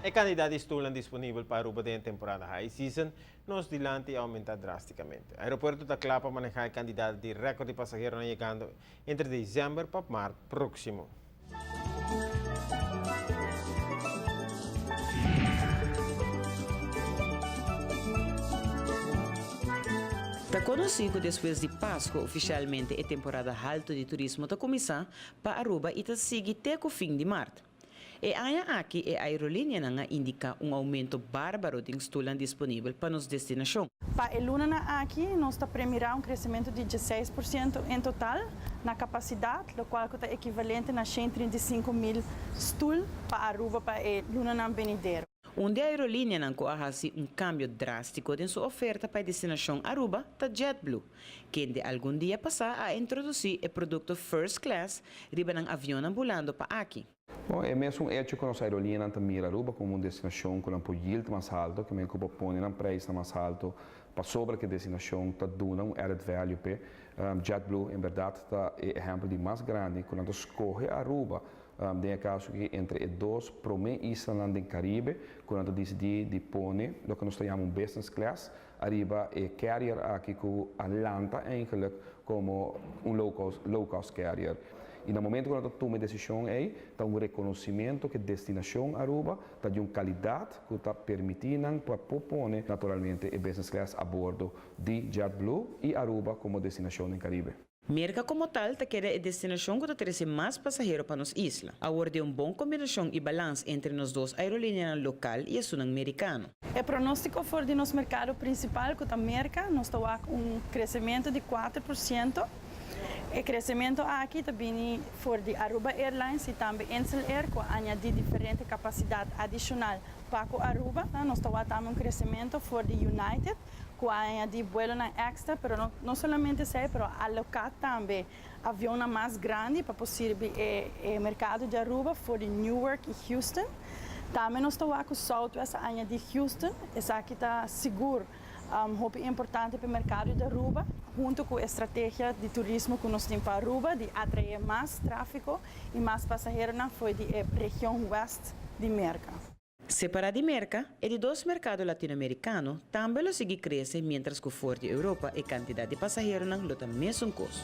E cantidad di stoelnan disponibel pa Aruba den e temporada high season nos dilanti a aumenta drasticamente. Aeropuerto ta cla pa maneha e cantidad di record di pasaheronan yegando entre december pa maart proximo. Ta conoci cu despues di Pasco oficialmente e temporada halto di turismo ta cuminsa pa Aruba y ta sigui te cu fin di maart. E aña aki e aerolíneanan a indiká un oumento bárbaro den stulnan disponibel pa nos destinashon. Pa e lunanan aki nos ta premirá un kresementu di 16% en total na kapasidat, lokual ku ta ekivalente na 135 mil stul pa Aruba pa e lunanan benidero. Un di e aerolíneanan ku a hasi un kambio drástiko den su oferta pa e destinashon Aruba ta JetBlue, kende algun dia pasá a introdusí e produkto First Class riba nan avionnan bulando pa aki. Bon, e mesun hecho ku nos aerolíneanan ta mira Aruba komo un destinashon ku nan por yield mas halto, ke men ku por pone nan prijs mas halto, pasobra ku e destinashon ta duna un added value p'e. JetBlue, en berdat, ta e ehèmpel di mas grandi ku nan ta skohe Aruba, den e kaso aki entre e dos promé islanan den Karibe, ku nan ta disidí di pone loke nos ta yama un business class ariba e carrier aki ku a lanta eigenlijk komo un low cost, low cost carrier. I na momento ku nan ta tuma e desishon ei, ta un rekonosementu ku e destinashon Aruba ta di un kalidat ku ta permití nan pa por pone naturalmente e business class a bordo di JetBlue i Aruba komo destinashon den Karibe. Merka komo tal ta keda e destinashon ku ta trese mas pasahero pa nos isla. Awor den un bon kombinashon i balans entre nos dos aerolíneanan lokal i esunnan merikano. E pronóstiko for di nos merkado prinsipal ku ta Merka, nos ta wak un kresementu di 4%. E kresementu aki ta bini for di Aruba Airlines i tambe Insel Air ku a añadí diferente kapasidat adishonal pa ku Aruba. Nos ta wak tambe un kresementu for di United ku a añadí vuelonan èkstra, pero no, no solamente esei, pero a aloká tambe avionnan mas grandi pa por sirbi e, e merkado di Aruba for di Newark i Houston. Tambe nos ta wak ku Southwest a añadí Houston, esaki ta sigur hopi importante pa e merkado di Aruba, huntu ku e strategia di turismo ku nos tin pa Aruba, di atraé mas tráfiko i mas pasaheronan for di e region west di Merka. Separá di Merka, e di dos merkado latinoamerikano tambe lo sigui krese miéntras ku for di Europa e kantidat di pasaheronan lo ta mesun kos.